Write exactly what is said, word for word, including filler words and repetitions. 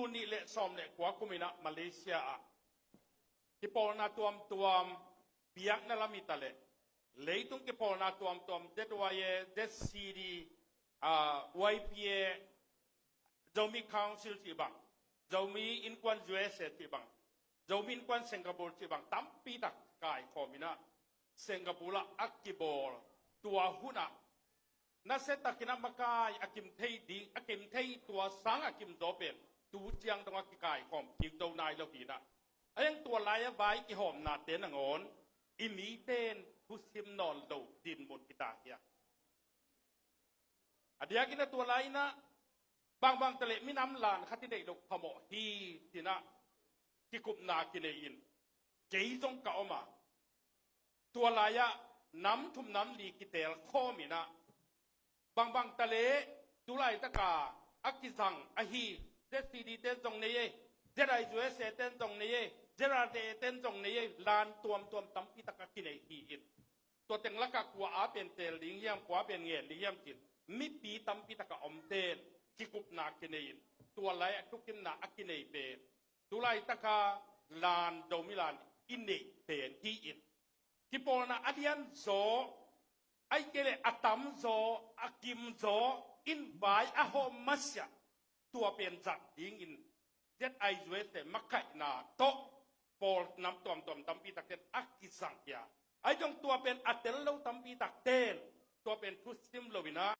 Tul nih le sawm le kua kum in ah Malaysia ah kipawlna tuamtuam biakna lam hi ta leh, leitung kipawlna tuamtuam Z Y A, Z C D, ah, Y P A, Zomi Council cih bang, Zomi Innkuan U S A cih bang, Zomi Innkuan Singapore cih bang tampi tak kaikhawm in ah Singapore ah a kibawl, tua hun ah nasia takin ah makai a kim thei ding, a kim thei, tua sang a kim zaw pen tu ciang dong a kikaikhawm kik zo nai lo hi in ah, a hiang tua lai a vai kihawmnate nangawn i mite in thusim nawn lo dinmun hi ta hi a. A diakin ah tua lai in ah bangbang ta leh minam lan khat i neih loh phamawh hi ci-in ah kikupna kinei in, kei zong ka om a, tua lai ah nam thum nam li kiteel khawm in ah, bangbang ta leh tu laitaka a kizang ahi Z C D ten zong nei ei, Z I U S A ten zong nei ei, Z R A ten zong nei ei, lan tuamtuam tampi tak a kinei hi in, tua teng lakah kua a pen teel ding hiam, kua pen ngen ding hiam cih mipi tampi tak a omte in kikupna kinei in, tua lai a thukimna a kinei pen tu laitaka lan, Zomi lan i neih pen hi in, kipawlna a lian zaw, ahih kei leh a tam zaw, a kim zaw in vai a hawm masiah, tua pen zat dingin Z I U S A makaihna tawh pawl nam tuamtuam tampi takte in a kizang hi a. Ahi zong tua pen a tel lo tampi takte in tua pen thusim lo in ah